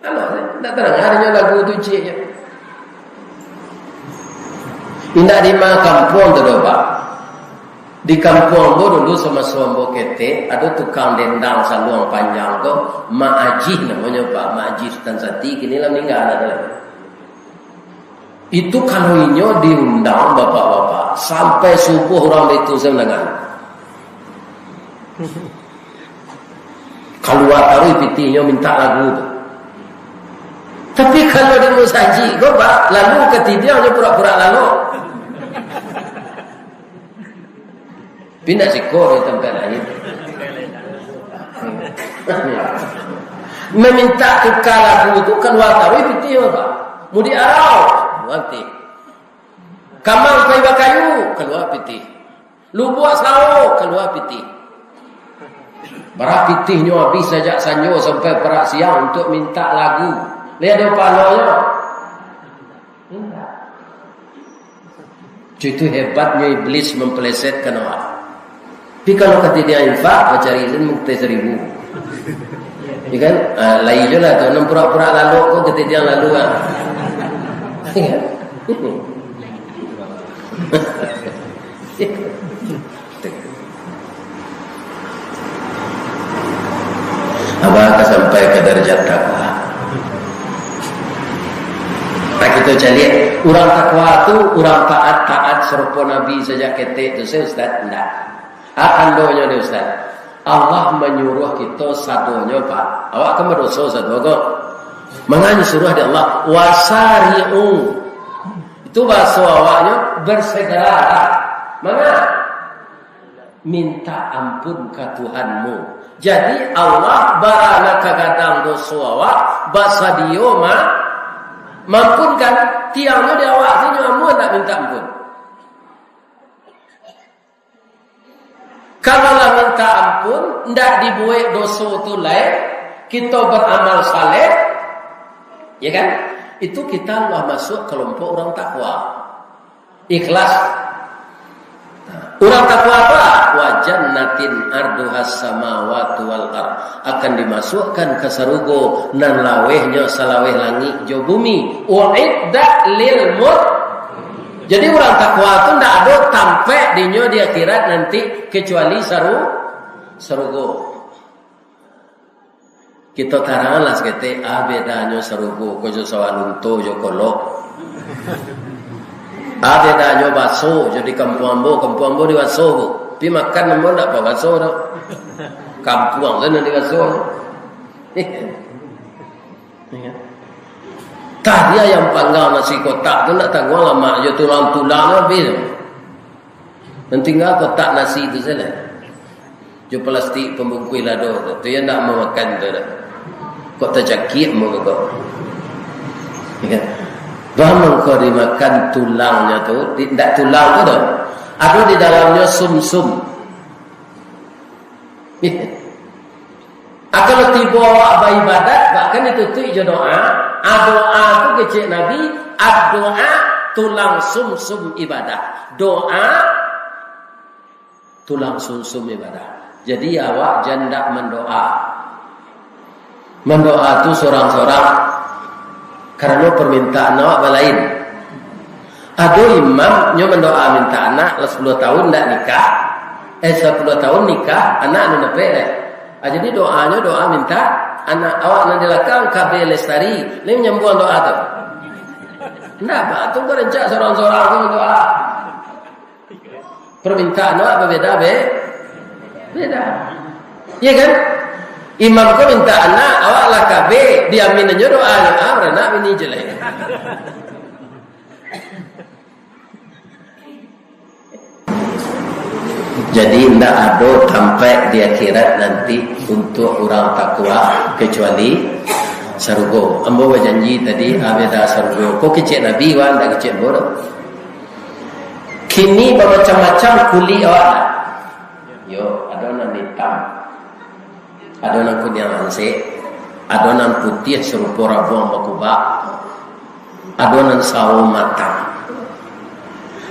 Alah, ndak tadanga nyo lagu tu ciek nyo. Indak di ma kampuang tu doh, Pak. Di kampuang ambo dulu, samaso ambo ketek, ado tukang dendang saluang panjang ko, Mak Ajih namonyo, Pak. Mak Ajih Sutan Sati, kini lah maningga lah tu. Itu kalau inyo diundang, bapak-bapak, sampai subuh urang baitu sajo mandanga. Kalua taruih pitihnyo mintak lagu tu. Tapi kalau di musajik ko, Pak, lalu katidiang nyo pura-pura lalok. Pindah siko dari tampek lain. Mamintak tuka lagu tu kalua taruih pitih, Pak. Mudik arau, kalua pitih. Kamang pai bakayu, kalua pitih. Lubuak sawo, kalua pitih. Parak pitihnyo abih sajak sanjo sampai parak siang untuak mintak lagu. Lai ado pahalonyo? Indak. Itu hebatnyo iblis mampelesetkan awak. Tapi kalau katidiang infak, bacari izin mukte saribu. Ya kan? Ah, lai jo lah tu, nan pura-pura lalok ko, katidiang lalu ah. Ya kan? Abah ka sampai ka darajat takwa. Nah, kito caliak, urang takwa tu, urang taat, taat sarupo Nabi sajak ketek tu, se, Ustaz? Ndak. Akan dohonyo ni, Ustaz. Allah manyuruah kito sadonyo, Pak. Awak kan badoso sado ko. Manga disuruah dek Allah, "Wasari'u." Itu bahaso awaknyo, "Bersegeralah." Manga? Minta ampun ka Tuhanmu. Jadi, Allah bara nan ka gadang doso awak, basadio ma-, maampunkan. Tiangnyo di awak tu nyo amuah ndak minta ampun. Kalau lah minta ampun, ndak dibuek doso tu lai, kito baramal saleh, ya kan? Itu kita lah masuk kelompok urang takwa. Ikhlas. Urang takwa tu, "Wa jannatin arduhas samawati wal ard." Akan dimasukkan ka sarugo nan lawehnyo salaweh langik jo bumi. Uiddat lil mut-, Jadi, urang takwa tu ndak ado tampek dinyo di akhirat nanti, kecuali saru-, sarugo. Kito taranglah saketek, ah, bedanyo sarugo ko jo sawah lunto jo kolok. Ah, bedanyo baso jo di kampuang ambo, kampuang ambo di baso ko. Pi makan ambo ndak pabaso doh. Kampuang tu nan di baso. Tadi ayam panggang nasi kotak tu ndak tangguang lamak jo tulang-tulangnyo abih. Nan tingga kotak nasi tu sajo. Jo plastik pambungkuih lado tu, tu yo ndak mamakan tu doh. Kok tacakiak muko kau. Ya kan? Baa mangko dimakan tulangnyo tu, di, ndak tulang tu doh. Ado di dalamnyo sumsum. Ah, kalau tibo awak baibadat, bahkan ditutuik jo doa. Ah, doa tu kecek Nabi, "Ad-doa tulang sumsum ibadah." Doa tulang sumsum ibadah. Jadi, awak jan ndak mandoa. Mandoa tu sorang-sorang karano permintaan awak balain. Ado imam nyo mandoa minta anak, lah sapuluah tahun ndak nikah, eh, sapuluah tahun nikah, anak alun dapek lai. Ah, jadi doanyo doa minta anak. Awak nan di lakang, K B Lestari, lai manyambuang doa tu? Ndak, Pak, tu rancak sorang-sorang tu mandoa. Permintaan awak babeda, be-, beda. Iya kan? Imam ko minta anak, awak lah K B, diamin nyo doanyo, ah, baranak bini je lai. Jadi, indak ado tampek di akhirat nanti untuak urang takwa, kecuali sarugo. Ambo bajanji tadi, ah, beda sarugo. Ko kecek Nabi, wan, indak kecek ambo doh. Kini bamacam-macam kulik awak. Yo, ado nan itam. Ado nan kuniang lansek, ado nan putiah sarupo rabuang bakubak, ado nan sawo matang.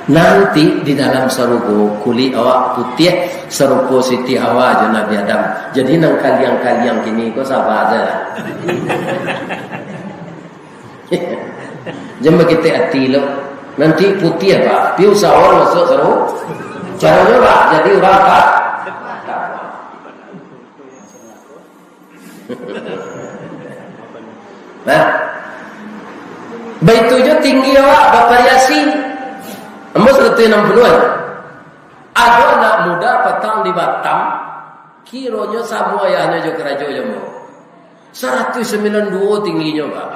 Nanti di dalam sarugo, kulik awak putiah sarupo Siti Hawa jo Nabi Adam. Jadi, nan kaliang-kaliang kini ko saba sajolah. Jan baketek ati lo. Nanti putiah, Pak. Pi usahoan masuak sarugo. Caronyo, Pak, jadi urang, Pak. Nah, baitu jo tinggi awak bavariasi. Ambo saratuih anam puluahan. Ado anak muda patang di Batam, kironyo samo ayahnyo jo karajo jo ambo. Saratuih sambilan duo tingginyo, Pak.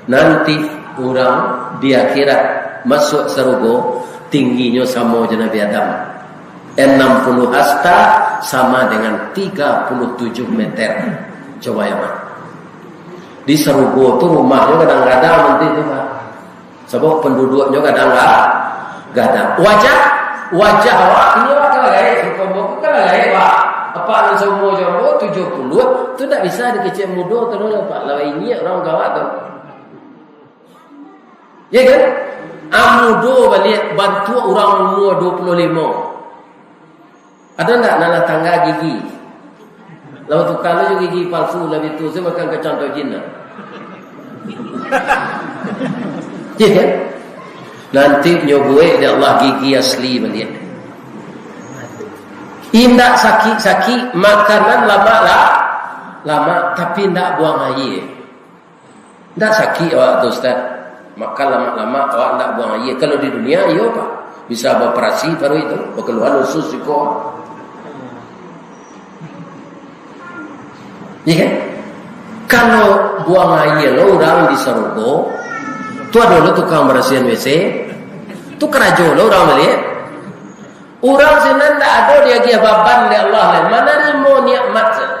Nanti urang di akhirat masuak sarugo, tingginyo samo jo Nabi Adam. Enam puluh hasta sama dengan tiga puluh tujuh meter. Coba bayangkan. Di sarugo tu rumahnyo gadang-gadang nanti tu, Pak. Sabab panduduaknyo gadang ga-, gadang. Wajah, wajah awak, inyo awak kan lah gaek, sarupo ambo kan lah gaek, Pak. Apak nan saumua jo ambo, tujuah puluah, tu ndak bisa dikecek mudo tu doh, Pak. Lah inyiak urang ka awak tu. Ya kan? Ah, mudo baliak bantuak urang umua duo puluah limo. Ado ndak nan lah tangga gigi? Lalu tukar lo jo gigi palsu, labiah tu se makan kacang tau jin lah. Iya kan? Nanti nyo buek dek Allah gigi asli baliak. Indak sakik-sakik, makanan lamak lah, lamak, tapi indak buang aia. Ndak sakik awak tu, Ustaz? Makan lamak-lamak, awak ndak buang aia. Kalau di dunia, iyo, Pak. Bisa baoperasi paruik tu, bakaluan usus siko. Iya kan? Kalau buang aia lo urang di sarugo, tu ado lo tukang barasiahan W C, tu karajo lo urang baliak. Urang sinan ndak ado diagiah baban dek Allah lai, manarimo nikmat sajo.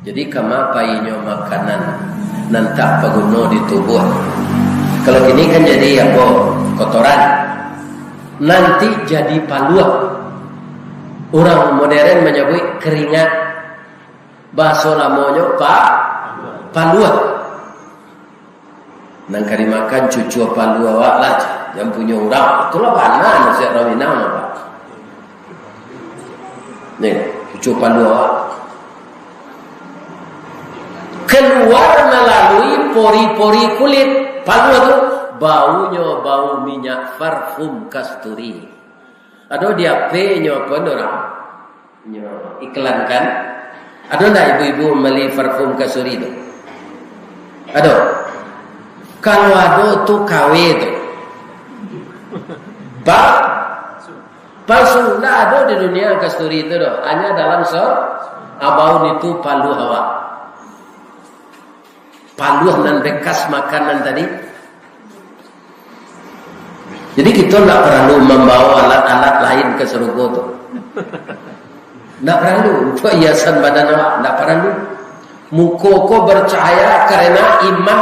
Jadi, kama painyo makanan nan tak paguno di tubuah? Kalau kini kan jadi apo? Kotoran. Nanti jadi paluah. Urang modern manyabuik keringat. Bahaso lamonyo pa-, paluah. Nan ka dimakan cucua paluah awak lah, jan punyo urang. Itulah bana nasihat urang Minang, Pak. Ni, cucua paluah awak. Kaluar malalui pori-pori kulit. Paluah tu, baunyo bau minyak parfum kasturi. Ado di H P-nyo apo nyo urang? Nyo iklankan. Ado ndak ibu-ibu mambali parfum kasturi tu? Ado? Kalau ado tu K W tu. Ba-, palsu. Ndak ado di dunia kasturi tu doh. Hanya dalam se-, abaun itu paluah awak. Paluah nan bekas makanan tadi. Jadi, kito ndak paralu mambawa alat-alat lain ka sarugo tu. Ndak paralu. Untuak hiasan badan awak, ndak paralu. Muko ko bercahaya karena iman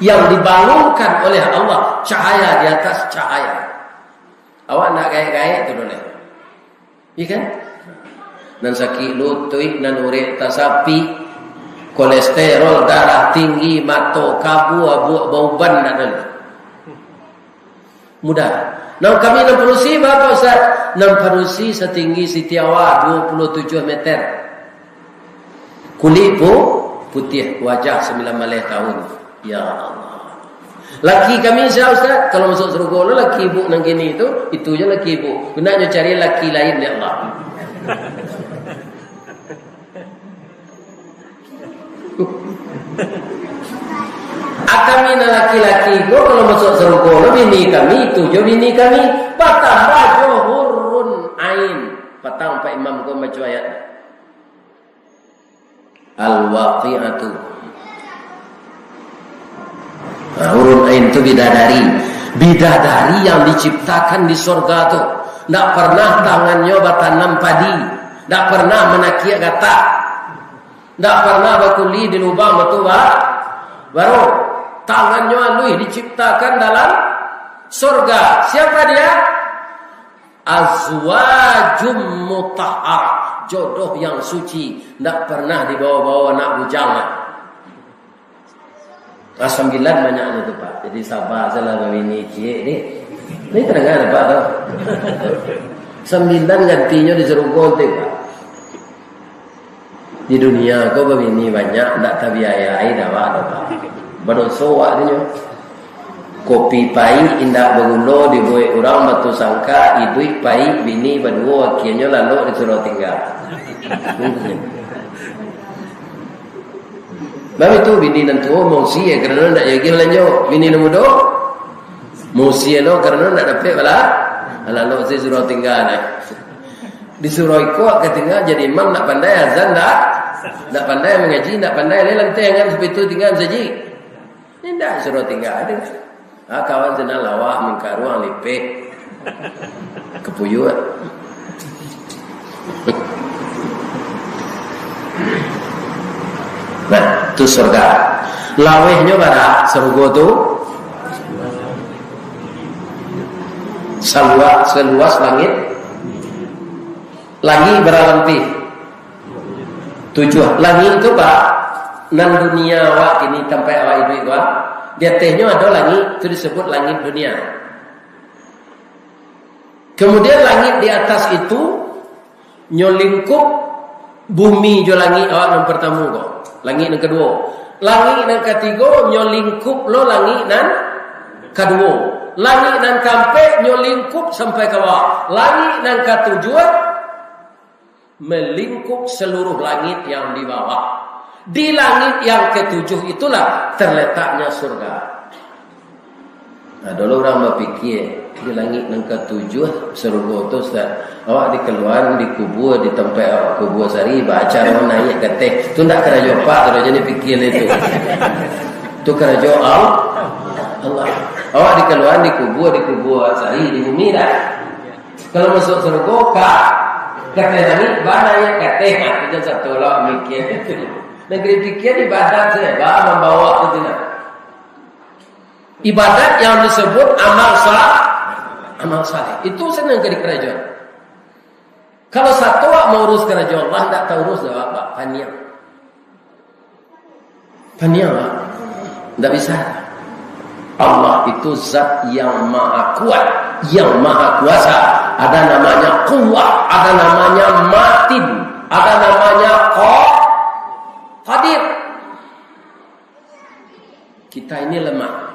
yang dibangunkan oleh Allah, cahaya di atas cahaya. Awak ndak gaek-gaek tu doh lai. Iya kan? Nan sakik lutuik, nan urek tasapik, kolesterol, darah tinggi, mato kabua, buak bauban, ndak ado. Mudah. Nah, kami nan padusi, baa, Pak Ustaz? Nan padusi satinggi Siti Hawa, dua puluh tujuh meter. Kulik pu-, putiah, wajah sambilan baleh tahun. Ya Allah. Laki kami sia, Ustaz? Kalau masuk sarugo lo laki ibu nan kini tu, itu je laki ibu. Gunanyo cari laki lain, ya Allah. Kami nan laki-laki ko, kalau masuk sarugo lo bini kami, itu je bini kami. Batambah jo hurun ain. Patang Pak Imam ko baco ayat. Al-Waqi'atu. Nah, hurun ain tu bidadari. Bidadari yang diciptakan di sorga tu. Ndak pernah tangannyo batanam padi. Ndak pernah manakiak gatak. Ndak pernah bakuli di lubang batu ba-, baruak. Tangannyo aluih diciptakan dalam sorga. Siapa dia? Azwajum mutahharah, jodoh yang suci, ndak pernah dibawa-bawa anak bujang lah. Ah, sambilan banyaknyo tu, Pak. Jadi sabar sajolah babini ciek ni. Ni tadanga, Pak, tu. Sambilan gantinyo di sarugo tu, Pak. Di dunia ko babini banyak, ndak tabiayai dek awak doh, Pak. Badoso awak tu nyo. Kopi paik indak bagulo dibuek urang batu sangka, iduik paik bini baduo, akianyo lalok disuruah tingga. Baitu bini nan tuo mausia karano ndak jadi balanjo. Bini nan mudo mausia lo karano ndak dapek bala, lalok se suruah tingga nyo. Disuruah iko ka tingga jadi imam, ndak pandai azan, ndak, ndak pandai mangaji, ndak pandai lai lanteh angan sapitu tingga masajik. Indak, suruah tingga ado. Ah, kawan sinan lawah mangkaruang lipeh. Kapuyuak. Nah, tu surga. Lawehnyo bara sarugo tu? Saluas, saluas langik. Langik bara lampih? Tujuah. Langik tu, Pak, nan dunia awak kini, tampek awak iduik ko, di atehnyo ado langik, tu disebut langik dunia. Kemudian langit di atas itu, nyo lingkup bumi jo langik awak nan partamo ko. Langik nan kaduo. Langik nan katigo, nyo lingkup lo langik nan kaduo. Langik nan kaampek, nyo lingkup sampai ka bawah. Langik nan katujuah, melingkup seluruh langit yang di bawah. Di langit yang ketujuh itulah terletaknya surga. Nah, dulu urang bapikia, di langit nan katujuah surga tu, Ustaz, awak dikaluaan, dikubua di tampek awak kubua sari, bacaro naiak ka ateh. Tu ndak karajo Apak tu, jan dipikia lai tu. Tu karajo Al-, Allah. Awak dikaluaan, dikubua, dikubua awak sari di bumi dah. Kalau masuak sarugo, ka, ka ateh langik, bana naiak ka ateh, ha, tu jan sato lah mikir. Nagari pikir ibadat sajo, ba, mambawa tu tu nah. Ibadat yang disebut amal sa-, amal saleh. Itu sanang ka dikarajoan. Kalau sato awak maurus karajo Allah, ndak taurus doh awak, paniang. Paniang, Pak. Ndak bisa. Allah itu zat yang maha kuat, yang maha kuasa. Ada namanya Quwwah, ada namanya Matin, ada namanya Qa-, Qadir. Kita ini lemah.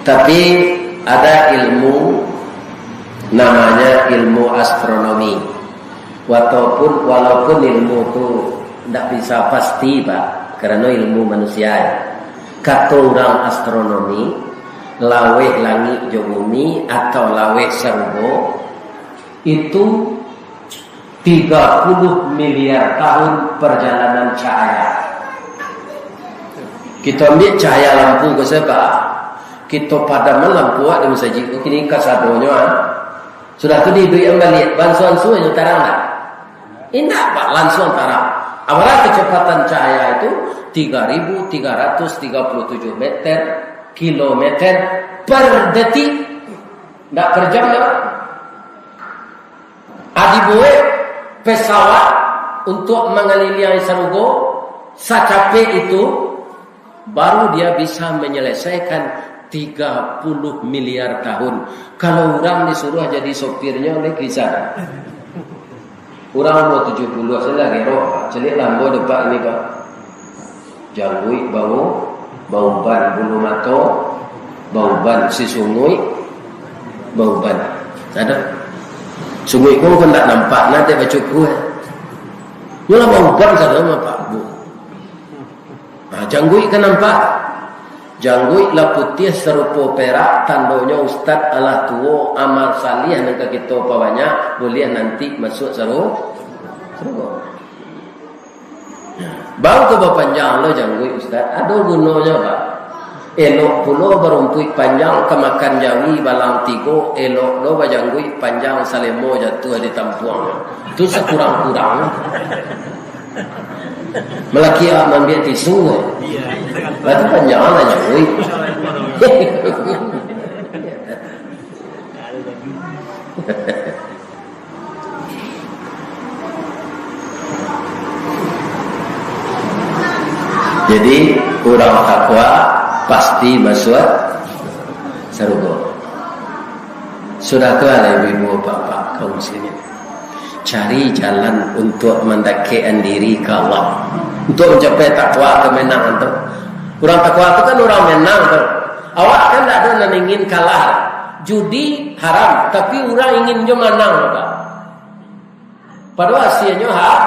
Tapi ada ilmu namanya ilmu astronomi. Walaupun, walaupun ilmu tu ndak bisa pasti, Pak, karena ilmu manusia, ya. Kato urang astronomi, laweh langik jo bumi atau laweh sarugo, itu tiga puluh miliar tahun perjalanan cahaya. Kita ambil cahaya lampu ko sajo, Pak. Kita padaman lampu awak di masajik ko, kini kasadonyo, ah. Sudah tu diiduikan baliak, bansuan suai nyo tarang lah. Indak, Pak, langsung tarang. Apalah kecepatan cahaya itu tiga ribu tiga ratus tiga puluh tujuh meter, kilometer per detik. Ndak per jam, dah. Ah, dibuek pesawat untuk mangalilingi sarugo sacapek itu, baru dia bisa menyelesaikan tiga puluh miliar tahun. Kalau urang disuruh jadi sopirnyo, lai bisa. Urang umur tujuh puluh sajo lah gero, caliak lambo dapek ini, Pak. Jangguik bau, bauban bulu mato, bauban si sunguik, bauban. Ada. Sunguik ko kan ndak nampak, nah, dek bacukur. Nyo lah bauban sajo mah, Pak, Bu. Nah, jangguik kan nampak. Jangguik lah putiah sarupo perak, tandonyo ustad alah tuo, amal saleh nan ka kito pabanyak, buliah nanti masuak saru-, sarugo. Bau ka bapanjang lo jangguik, Ustaz? Ado gunonyo, Pak. Elok pulo barumpuik panjang ka makan jawi balang tigo, elok lo bajangguik panjang salemo jatuah di tampuang. Tu sakurang-kurang. Malaki awak maambiak tisu, eh. Lah tu panjang lah jangguik. Jadi, urang takwa pasti masuak sarugo. Sudah tu lah, ibu-ibu, bapak, kaum muslimin, cari jalan untuk mandakekkan diri ka Allah, untuk mancapai takwa, kemenangan tu. Urang takwa tu kan urang menang tu. Awak kan ndak ado nan ingin kalah. Judi haram, tapi urang ingin jo manang, Pak. Padahal hasianyo ha-,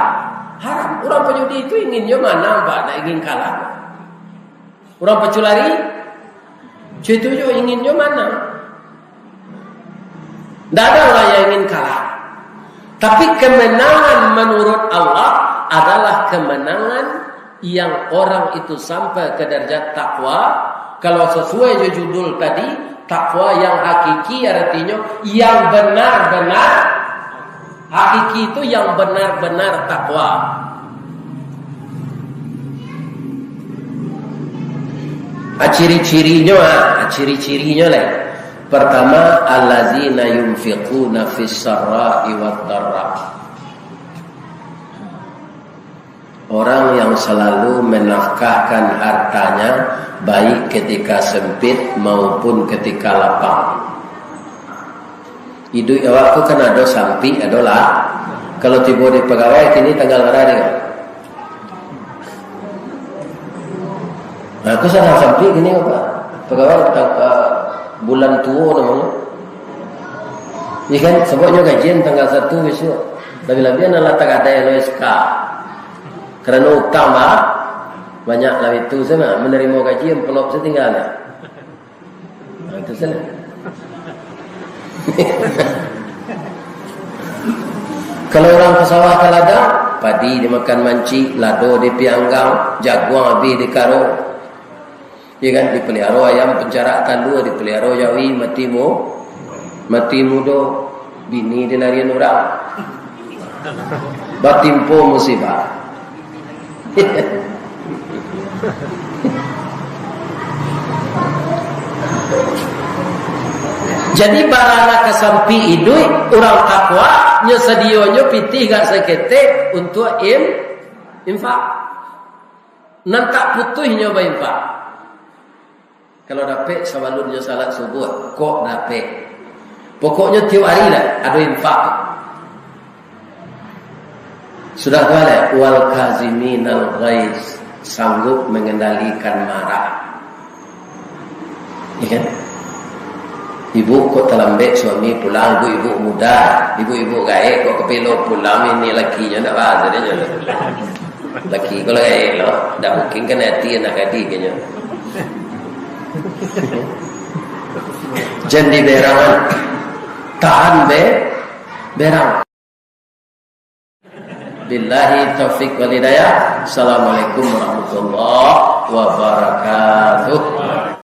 haram. Urang pajudi tu inginnyo manang, Pak, ndak ingin kalah. Urang paculari, itu juo inginnyo manang. Ndak ado urang yang ingin kalah. Tapi kemenangan menurut Allah adalah kemenangan yang orang itu sampai ke darajat takwa. Kalau sesuai jo judul tadi, takwa yang hakiki, artinyo yang benar-benar hakiki, itu yang benar-benar takwa. Ah, ciri-cirinyo, ah, ciri-cirinyo lai. Pertama, allazina yunfiquna fis sarra'i wad dharra. Orang yang selalu menafkahkan hartanya, baik ketika sempit maupun ketika lapang. Iduik awak tu kan ado sampik, ado lah. Kalau tibo di pagawai, kini tanggal bara dia? Nah, aku sangat sampik kini, apa? Pagawai tang-, ah, bulan tuo namonyo. Iya kan, sababnyo gajian tanggal satu bisuak. Labiah-labiah nan lah tagadai lo S K. Karano utang, bah, banyak lah itu, sana manarimo gaji, amplop satingga. Nah, itu salah. Kalau urang ka sawah ka ladang, padi dimakan mancik, lado dipianggang, jaguang abih dikaro. Iya kan, dipaliaro ayam pancarak talua, dipaliaro jawi mati mu-, mati mudo, bini dilarian urang. Batimpo musibah. Jadi, bara nan ka sampik iduik, urang takwa, nyo sadionyo pitih gak saketek untuak im-, infak. Nan tak putuihnyo bainfak. Kalau dapek sabalunnyo salat subuah, kok dapek. Pokoknyo tiok ari lah ado infak. Sudah tu lah, wal kaziminal ghaiz, sanggup mengendalikan marah. Iya kan? Ibu kok talambek suami pulang, ibu-ibu muda, ibu-ibu gaek kok kapilo pulang, ini lakinyo ndak bahasa dia je. Laki ko lah gaek lo, ndak mungkin kan hati anak gadih kanyo. Jan diberang, tahan be, berang. Billahi taufik wal hidayah. Assalamualaikum warahmatullahi wabarakatuh.